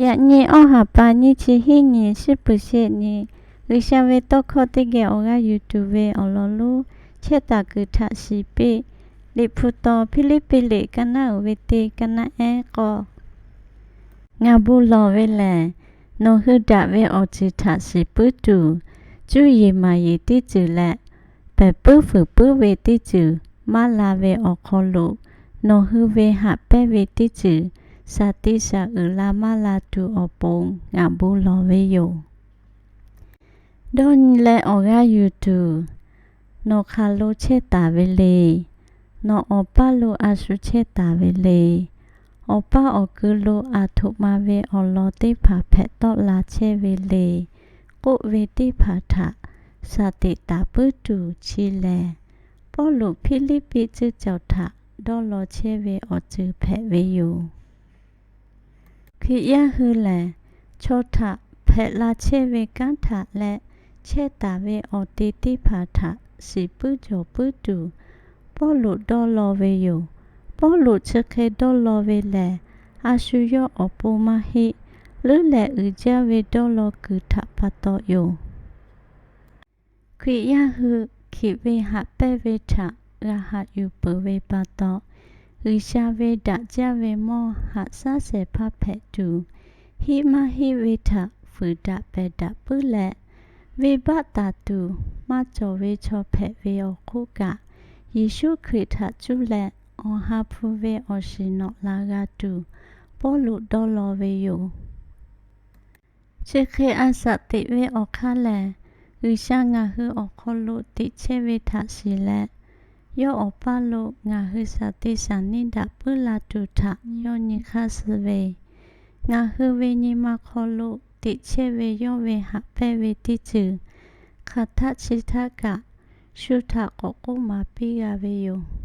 Yaꞈ nyi awˇ haˍ pa nyiˇ chi hiˉ nyi, shiˉ puˍ shehˆ nyi, G'uiˬsha ve tawˇ hkawˇ teˇ geh awˬ g'aˇ yuˬ tuˬ ve awˬ lawn lonˉ, chehˇ taˍ kuiˬ htaꞈ shiˍ piˇ. Liꞈ hpu taw, Hpiˇliˇpiˆ liꞈ kaˇ naˉ uiˍ ve teˇ kaˇ naˉ ehˉ k'awˇ. Ngaˬ bon lawˬ ve lehˬ, nawˬ hui daꞈ ve awˬ ceuˬ htaꞈ shiˍ puiˉ tuˬ, cuˇ yiˍ maˍ yiˍ teˇ ceuˬ leh, pehˬ puiˉ fuiˍ puiˉ ve teˇ ceuˬ maˇ la ve awˬ hk'aw lo, nawˬ hui ve haꞈ pehnˇ ve teˇ ceuˬ shaˍ tiꞈ shaˍ uiˍ la maˇ la tuˬ awˬ pon ngaˬ bon lawˬ ve yoˬ. Dawˇ nyi leh awˬ g'aˇ yuˬ tuˬ, nawˬ hk'aˬ lo chehˇ taˍ ve le. Nawˬ awˬ paˇ lo a shu chehˇ taˍ ve le. Awˬ paˇ awˬ kui lo aˬ htoꞈ ma ve awˬ lawn teˇ hpaˍ hpehꞈ tawˆ la chehˇ ve le k'oˆ ve teˇ hpaˍ htaꞈ shaˍ tiꞈ taˍ puiˉ tuˬ chi lehˬ, Pawˇluꞈ Hpiˇliˇpiˆ cuˇ cawˬ htaꞈ dawˇ law chehˇ ve awˬ ceuˬ hpehꞈ ve yoˬ. Hkriꞈ yaˇ hui lehˬ, chaw htaꞈ hpehꞈ la chehˇ ve kanˉ htaꞈ leh chehˇ taˍ ve awˬ te teˇ hpaˍ htaꞈ shiˍ puiˉ jawˬ puiˉ tuˬ, Pawˇluꞈ dawˇ law ve yoˬ. Pawˇluꞈ chi hk'e dawˇ law ve lehˬ, a shu yawˇ awˬ pon maˇ heˆ. Leuˉ leh uiˍ jaˇ ve dawˇ law kuiˬ htaꞈ pa taw yoˬ. Hkriꞈ yaˇ hui hkiˬ ve haꞈ pehnˇ ve htaꞈ g'a haꞈ yuˬ peuˬ ve pa taw, G'uiˬsha ve daꞈ jaˇ ve mawˇ haꞈ shaˉ shehˍ hpaˇ hpehꞈ tuˬ, hiˆ maˇ hiˆ ve htaꞈ fuiˍ daꞈ pehˬ daꞈ puiˉ leh, venˇbaˆ taˍ tuˬ maˇ cawˬ ve chaw hpehꞈ ve awˬ hk'oˆ kaꞈ, Yeˍsuˆ Hkriꞈ htaꞈ cuˇ leh awˬ ha hpu ve awˬ shiˍ nawꞈ la g'a tuˬ, Pawˇluꞈ dawˇ law ve yoˬ. Chi hk'e a shaꞈ teꞈ ve awˬ hk'aˇ lehˬ, G'uiˬsha ngaˬ hui awˬ hk'aw lo teꞈ chehˇ ve htaꞈ shiˍ leh, yawˇ awˬ paˇ lo ngaˬ hui shaˍ te shaˍ neˇ daꞈ puiˉ la tuˬ htaꞈ yawˇ nyi hk'aˇ suh ve, ngaˬ hui ve nyi ma hk'aw lo teꞈ chehˇ ve yawˇ ve haꞈ pehnˇ ve teˇ ceuˬ hk'aˬ htaˆ chi htaˆ kaꞈ shu htaꞈ k'awꞈ k'oˆ maˍ piˇ g'a ve yoˬ.